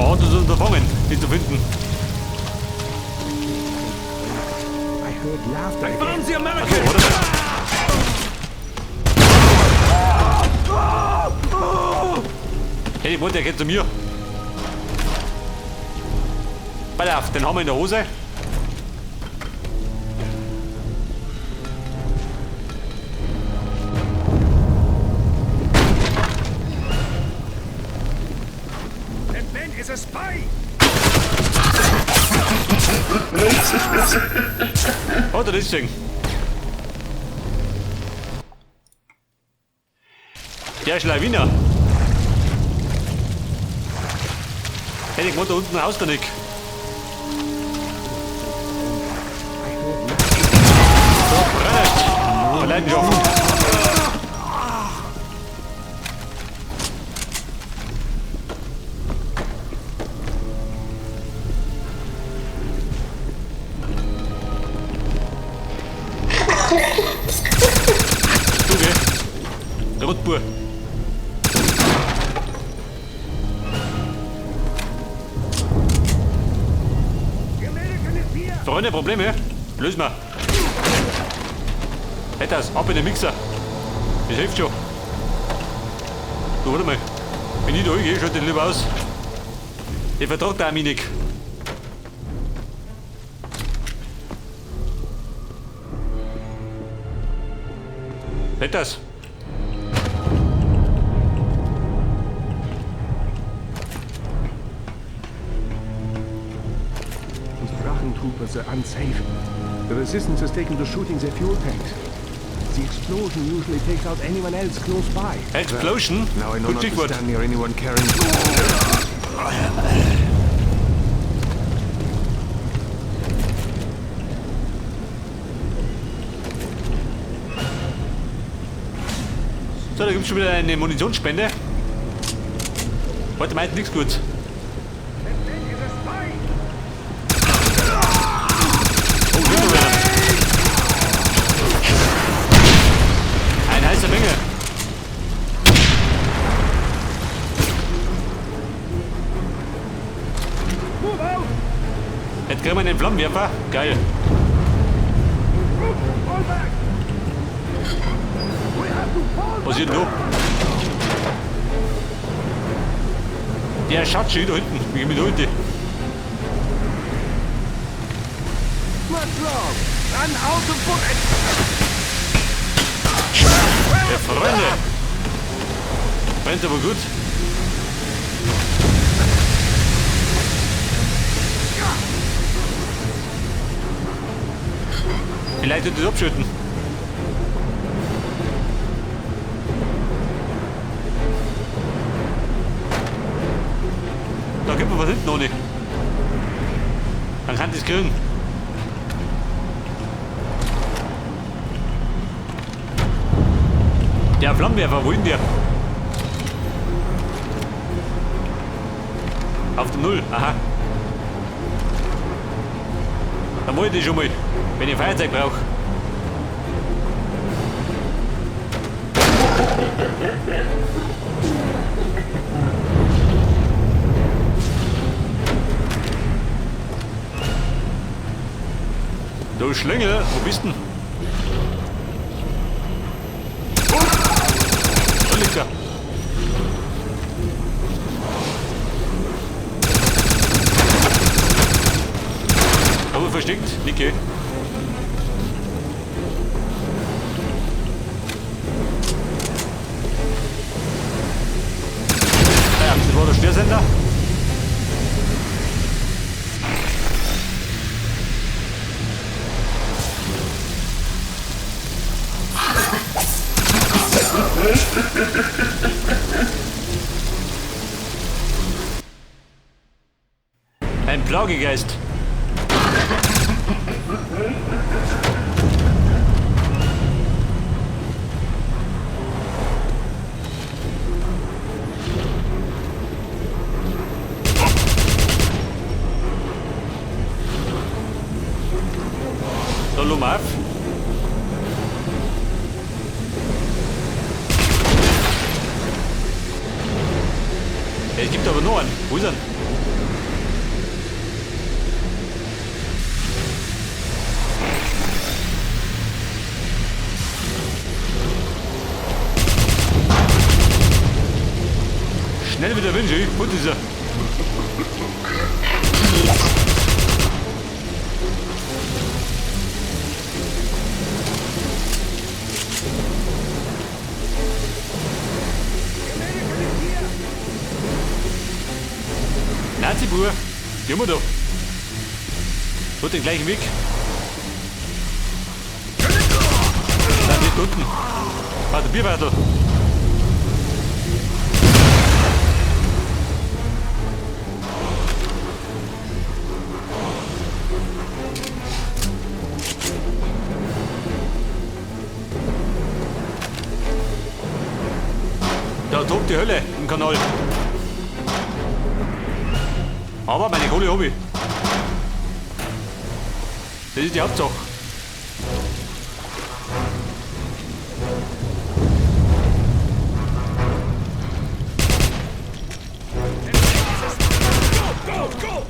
War das Unterfangen, die zu finden. I heard laughter I again. found the Achso, American! warte mal. Hey, ich wollte, der geht zu mir. Pass auf, den haben wir in der Hose. That man is a spy! Hat er das gesehen? Der Schlawiner. Hätte ich gewohnt, da unten haust du nicht. I heard laughter. Brennt. Leidenschaft. Du, gell? Rotbur. The American is here! Freunde, Probleme? Lösen wir. Hey, das, ab in den Mixer. Das hilft schon. Du, warte mal. Wenn ich da hingehe, schaut den lieber aus. Ich vertrag da mich nicht. Hey, das. These Drachentroopers are unsafe. The resistance has taken to shooting their fuel tanks. The explosion usually takes out anyone else close by. Explosion? Now I know Gut not to Stichwort. stand near anyone carrying. So, da gibt's schon wieder eine Munitionsspende. Heute meint nichts gut. That man is a spy! Oh, hier noch einer. Ein heißer Menge. Move out! Jetzt kriegen wir einen Flammenwerfer. Geil. Group, fall back! We have to fall Was ist denn da? Der Schatschi da hinten. Wie gehen wir da hinten? What's wrong? Run out of bullets! Ja, Freunde. Brennt aber gut. Vielleicht wird das abschalten. Da gibt man was hinten ohne. Dann kann das kriegen. Der Flammenwerfer, wohin der? Auf der Null, aha. Dann wollte ich schon mal, wenn ich Feuerzeug brauche. Du Schlingel, wo bist denn? Da liegt er. Aber versteckt, Niki. Ja, das war der Störsender. Ein Plagegeist. So, Lumaf. Ja, es gibt aber noch einen. Wo ist er? Schnell wie der Wind, ich put ist er. Nazi-Bruder, gehen wir da. Tut den gleichen Weg. Da liegt unten. Warte, Bierwärtel. Da tobt die Hölle im Kanal. Aber meine Kohle hab ich. Das ist die Hauptsache. Go, go!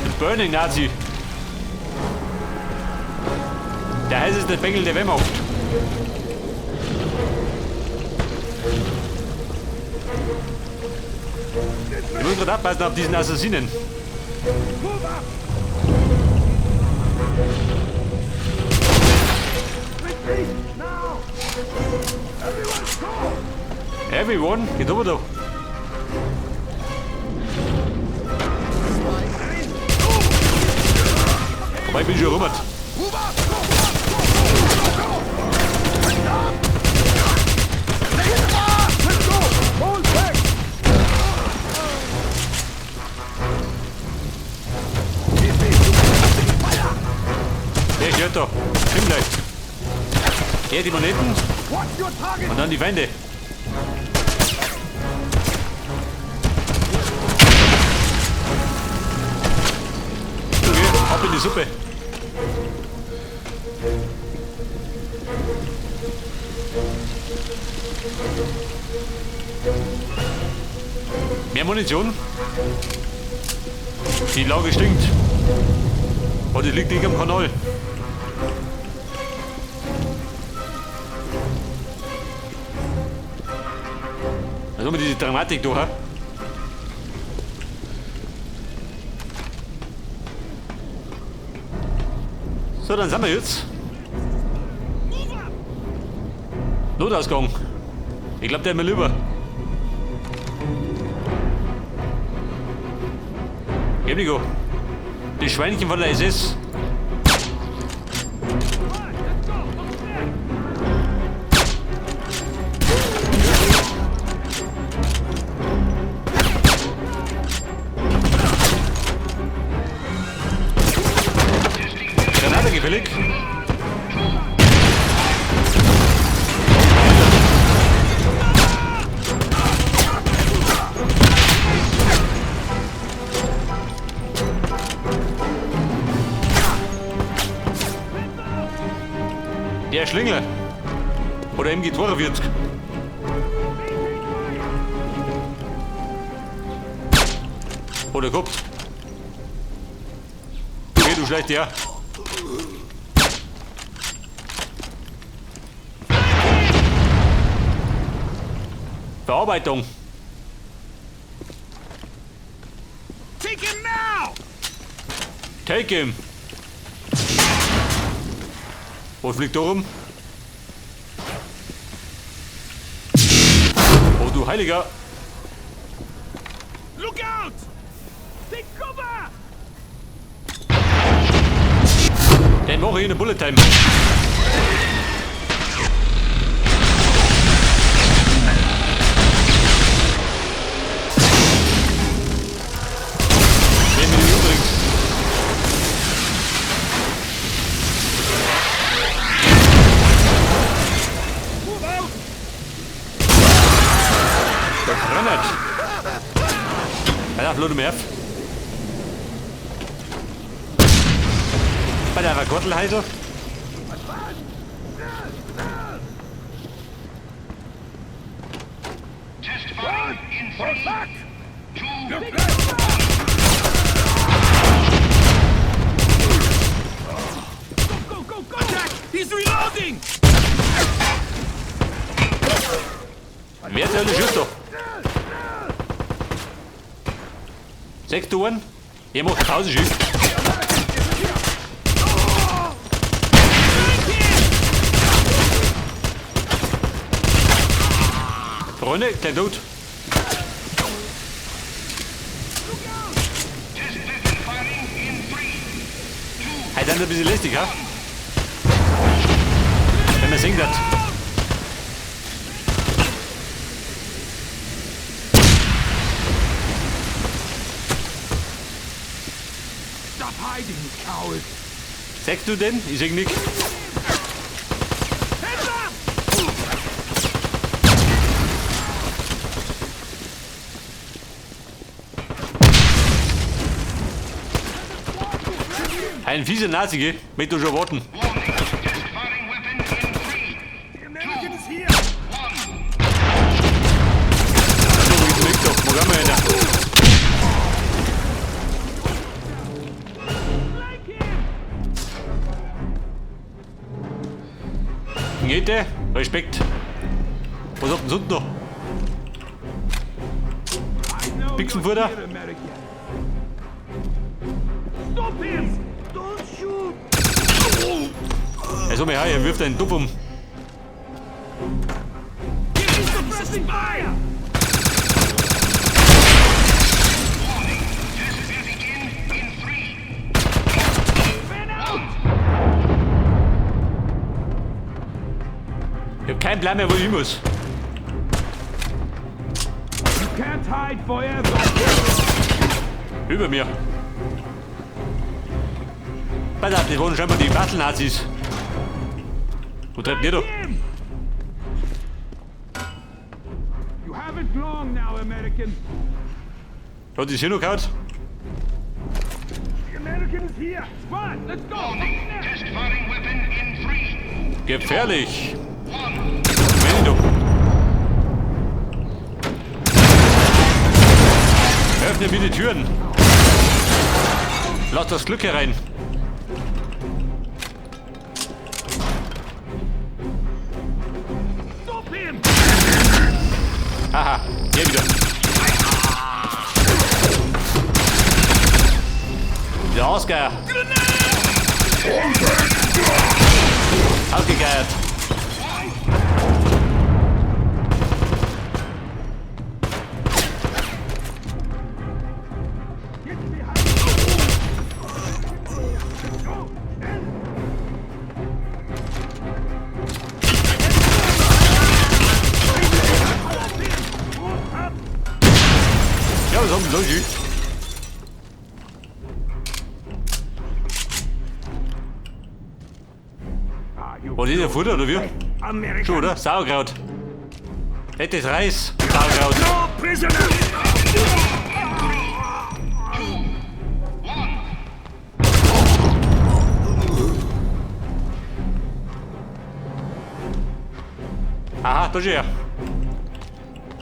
The Burning Nazi. Der heißeste Bengel der Wehrmacht. Ich muss gerade aufpassen auf diesen Assassinen. Everyone, geht rüber da. Aber ich bin schon rüber. Der gehört da. Nimm gleich. Hier die Moneten und dann die Feinde. Okay, ab in die Suppe. Mehr Munition. Die Lage stinkt. Oh, die liegt nicht am Kanal. Also immer diese Dramatik da, hä? So, dann sind wir jetzt. Notausgang. Ich glaub, der ist mir lieber. Geh, Nico. Die Schweinchen von der SS. Granate gefällig. Der Schlingler. Oder MG 42. Oder gehabt. Okay, du schlecht, ja. Bearbeitung. Take him now! Take him. Was fliegt da rum? Oh du Heiliger! Look out! Take cover! Den mache ich in der Bullet Time. Wenn mich nicht umbringt. Move out! Der Granat. Alter, lad mir auf. Bei der Gürtelheisel. Test firing in 3, 2, Go, go, go! Attack! He's reloading! Wer zur Hölle schießt da? Sechst du einen? Er macht Pause, schießt. Freunde, gleich tot. Hey, dann ist ein bisschen lästig, ha? Wenn man singt hat. Stop hiding, you coward! Sagst du denn? Ich sag nix. Heads up! Ein fieser Nazi, gell? Möchte du schon warten. Warning. Test firing weapon in 3, The American is here! 1. So, wo geht's weg da? Mach einmal einer. Flank him! Geht der? Respekt. Was habt ihr denn sonst noch? I know Bixenfutter? you're here, American. Stop him! Don't shoot! Also, her, er wirft einen Dupp um. Give me suppressing fire! Warning. Test will begin in 3, Man out! Ich hab keinen Plan mehr, wo ich hin muss. You can't hide forever! Über mir. Pass auf, das waren scheinbar die Bastelnazis. Wo treibt ihr da? Him! You haven't long now, American. Hat das hier noch gehauen? The American is here! Squad, let's go! Warning. Test firing weapon in 3, Gefährlich. 1. Wenn doch. Öffne mir die Türen. Lass das Glück herein. Stop him! Haha, hier wieder. Der Ausgeier. Ausgegeiert. Get behind! Go! Schnell! Stop him! Move up! Ja, was haben Sie so? Ah, you Was ist der Futter oder wie? American! Schon, oder? Sauerkraut. Fettes Reis. Sauerkraut. No prisoners! 2, 1. Aha, da schon her.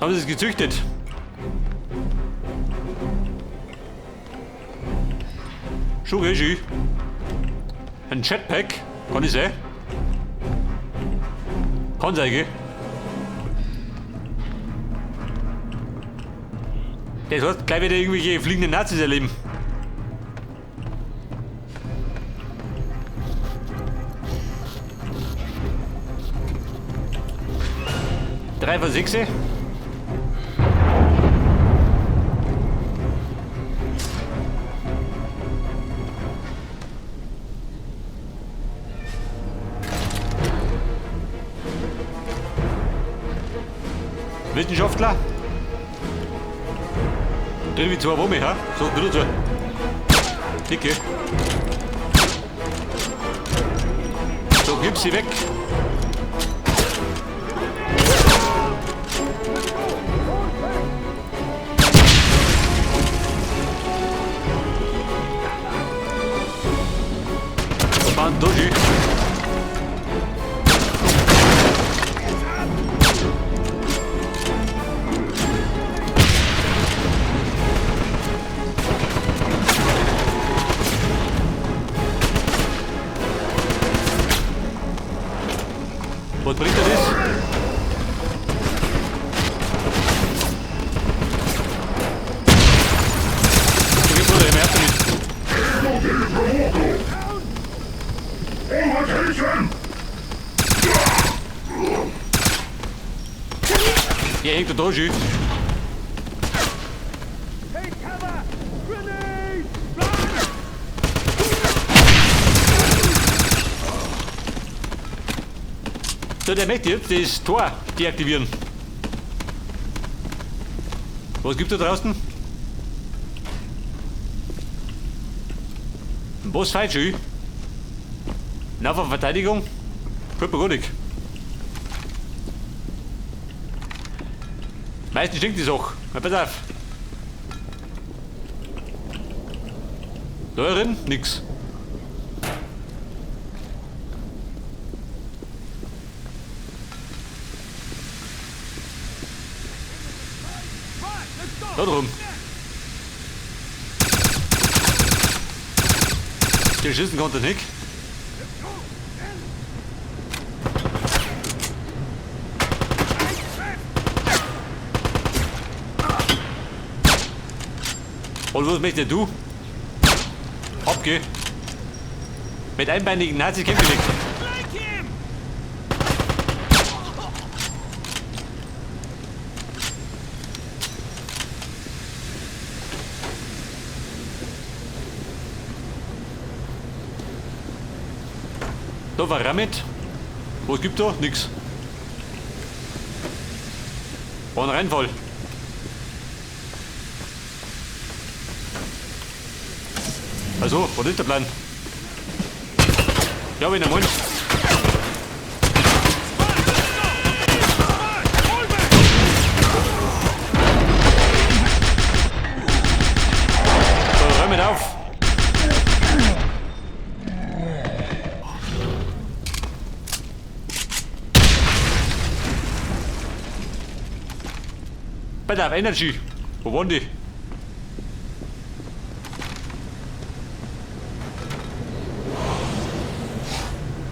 Haben sie es gezüchtet? Schon, gell, schön. Ein Jetpack? Kann ich sein? Kann sein, gell? Das heißt, gleich wieder irgendwelche fliegenden Nazis erleben. Drei von sechs. Wissenschaftler. Drin wie zwei Wumme, ha? So, wieder so. Dicke. So, gib sie weg. Bandagem. Was bringt dir das? Der hängt da schon. Take cover! Grenade! So, der möchte jetzt das Tor deaktivieren. Was gibt's da draußen? Ein Bossfight schon. Na, von Verteidigung? Kommt mir gar nicht. Meistens stinkt die Sache. Na, pass auf. Da drin? Nix. Da drum. Der schießen konnte nicht. Und was möchtest du? Abgeh. Mit einbeinigen Nazis kämpfe ich nicht. Da war Ramit. Was gibt da? Nix. War ein Reinfall. Also, was ist der Plan? Ja, wenn er meint. So, räumen auf. Pass auf, Energy. Wo waren die?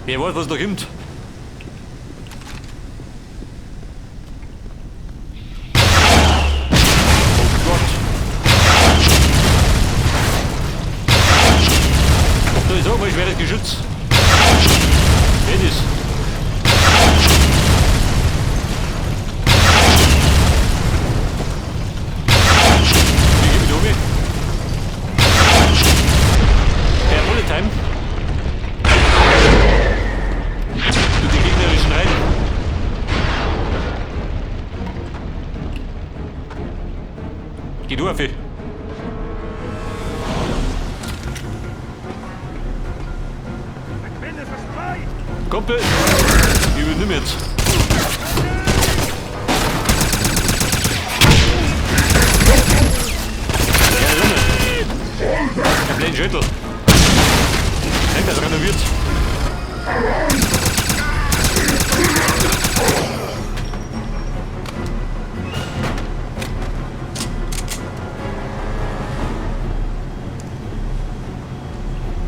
Wer weiß, was da kommt? Oh Gott. Da ist auch mal schweres Geschütz. Geht es? Wie geh ich da um? Per Bullet Time. Du die gegnerischen rein. Geh du auf. Kumpel, übernimm jetzt. Ja, Junge. Der blöde Schüttel. Denk, das renoviert.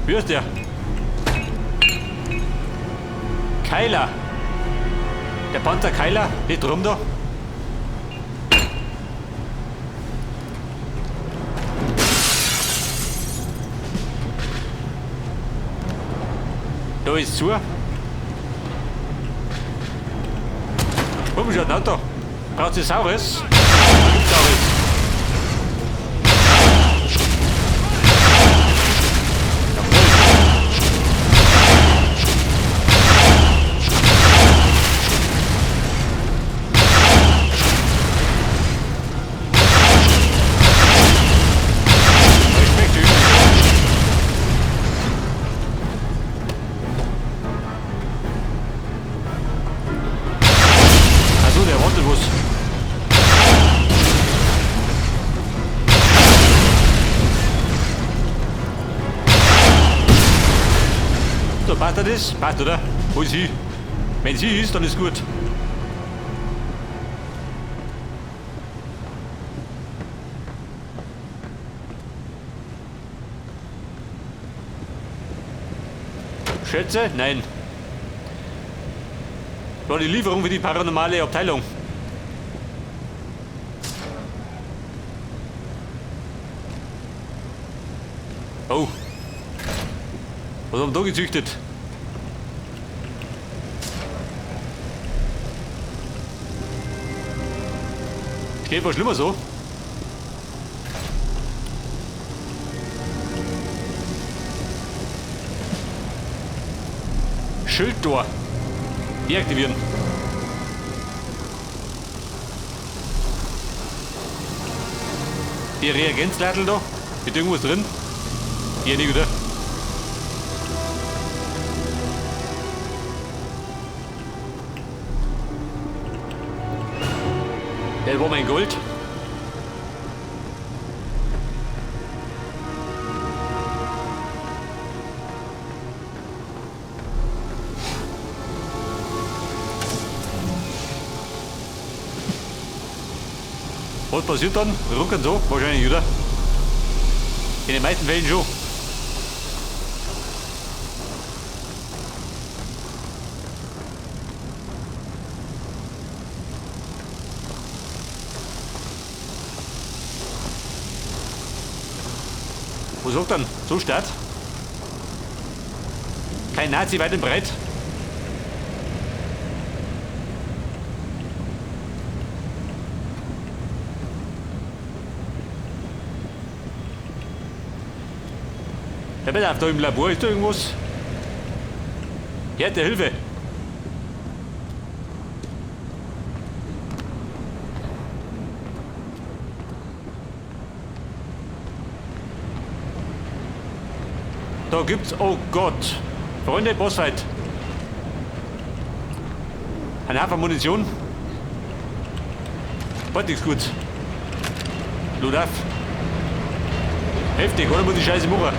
Wie ist der? Keiler. Der Panther Keiler, nicht rum da. Da ist zu. Oben schaut ein Auto. Braucht ihr Saures? Saures. So, passt das? Passt, oder? Wo ist sie? Wenn sie ist, dann ist gut. Schätze? Nein. War die Lieferung für die paranormale Abteilung. Oh. Was haben wir da gezüchtet? Steht was schlimmer so. Schildtor. Deaktivieren. Die Reagenzladel da. Mit irgendwas drin? Hier nicht, oder? Das war mein Gold. Was passiert dann? Ruckern so? Wahrscheinlich, oder? In den meisten Fällen schon. Was sagt dann? So Start? Kein Nazi weit und breit. Ja, bitte, da im Labor ist da irgendwas. Härte Hilfe. Da gibt's, oh Gott. Freunde, Bossfight. Ein Haufen Munition. Bald nichts gut. Load auf. Heftig, oder muss die Scheiße machen?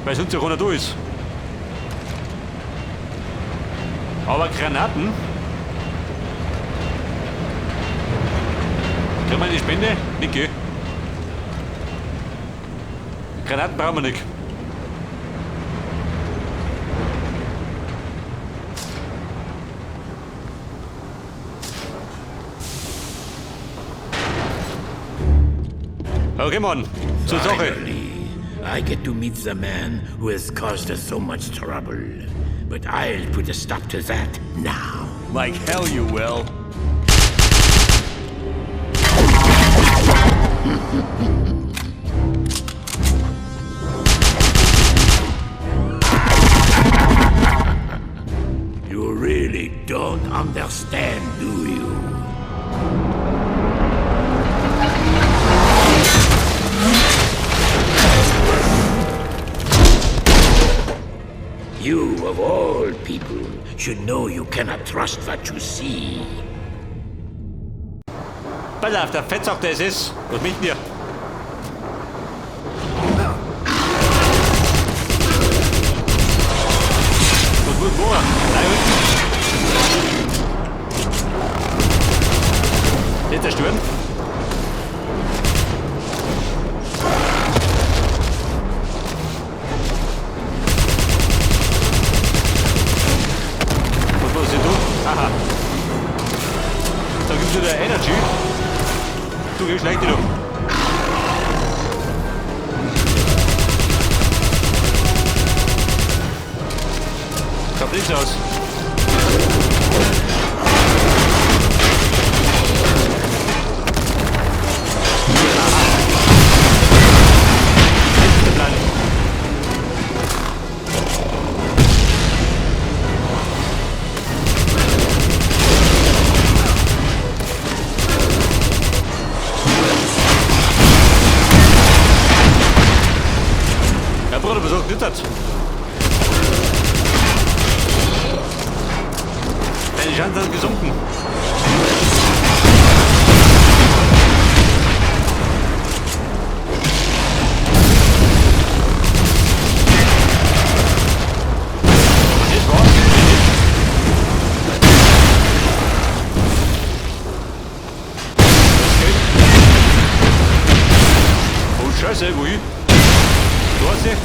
Weil sonst ja keiner da ist. Aber Granaten. Kriegen wir eine Spende? Nicht, gell? Granaten brauchen wir nicht. Okay, Mann. Zur Sache. Finally, I get to meet the man who has caused us so much trouble. But I'll put a stop to that now. Like hell you will. You really don't understand, do you? You, of all people, should know you cannot trust what you see. Pass auf, der Fettsack der SS. Was mit dir? Was muss machen? Nein, unten. Nicht zerstören. Was muss ich tun? Aha. Da gibt's wieder Energy. Du gehst leicht wieder. Schaut nichts aus. Das ist der Plan. Ja, Bruder, was sagt das? Deine Chancen sind gesunken. Das war's. Okay. Oh Scheiße, wo ich? Da ist sie.